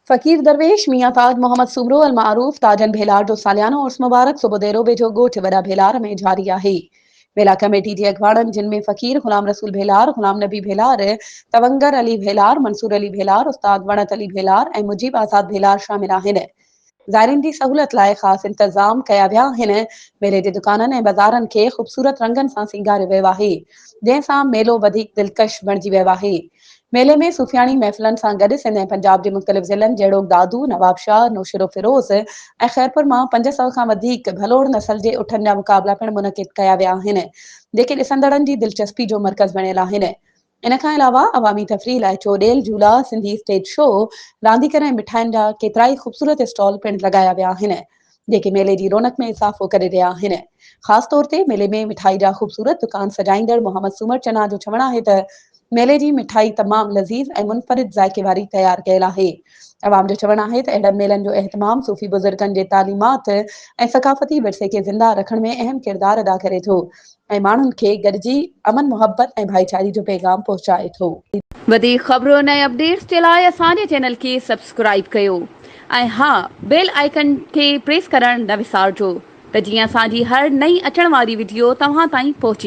فقير درويش ميان تاج محمد سومرو المعروف تاجن ڀيلار جو ساليانو عرس مبارڪ صوبوديرو ويجهو ڳوٺ وڏا ڀيلار ۾ جاري آهي. ميلا ڪميٽي جي اڳواڻن جن ۾ فقير غلام رسول ڀيلار، غلام نبي ڀيلار، تونگر علي ڀيلار، منصور علي ڀيلار، استاد وڻت علي ڀيلار ۽ مجيب آزاد ڀيلار شامل آهن. زائرين جي سهولت لاء خاص انتظام ڪيا ويا آهن، ميلي جي دڪانن ۽ بازارن کي خوبصورت رنگن سان سينگاريو ويو آهي، جنهن سان ميلو وڌيڪ دلڪش بڻجي ويو آهي. ميلي ۾ صوفياڻي محفلن سان گڏ سنڌ ۽ پنجاب جي مختلف ضلعن جهڙوڪ دادو، نوابشاهه، نوشهروفيروز ۽ خيرپور مان 500 کان وڌيڪ ڀلوڙ نسل جي اٺن جا مقابلا پڻ منعقد ڪيا ويا آهن، جيڪي ڏسندڙن جي دلچسپي جو مرڪز بڻيل آهن. ان کان علاوه عوامي تفريح لاء چوڏيل، جهولا، سنڌي اسٽيج شو، رانديگر ۽ مٺاين جا ڪيترائي خوبصورت اسٽال پڻ لڳايا ويا آهن، جيڪي ميلي جي رونق ۾ اضافو ڪري رهيا آهن. خاص طور تي ميلي ۾ مٺائي جا خوبصورت دڪان سجائيندڙ محمد سومر چنا جو چوڻ آهي ته ميلي جي مٺائي تمام لذيذ ۽ منفرد ذائقي واري تيار ڪيل آهي. عوام جو چوڻ آهي ته اهڙن ميلن جو اهتمام صوفي بزرگن جي تعليمات ۽ ثقافتي ورثي کي زنده رکڻ ۾ اهم ڪردار ادا ڪري ٿو. ۽ ماڻهن کي گڏجي امن، محبت ۽ ڀائيچاري جو پيغام پهچائي ٿو. وڌيڪ خبرن ۽ اپڊيٽس جي لاء اسان جي چينل کي سبسڪرائيب ڪيو ۽ ها بيل آئيڪن کي پريس ڪرڻ نه وسارجو ته جيئن اسان جي هر نئين اچڻ واري وڊيو توهان تائين پهچي.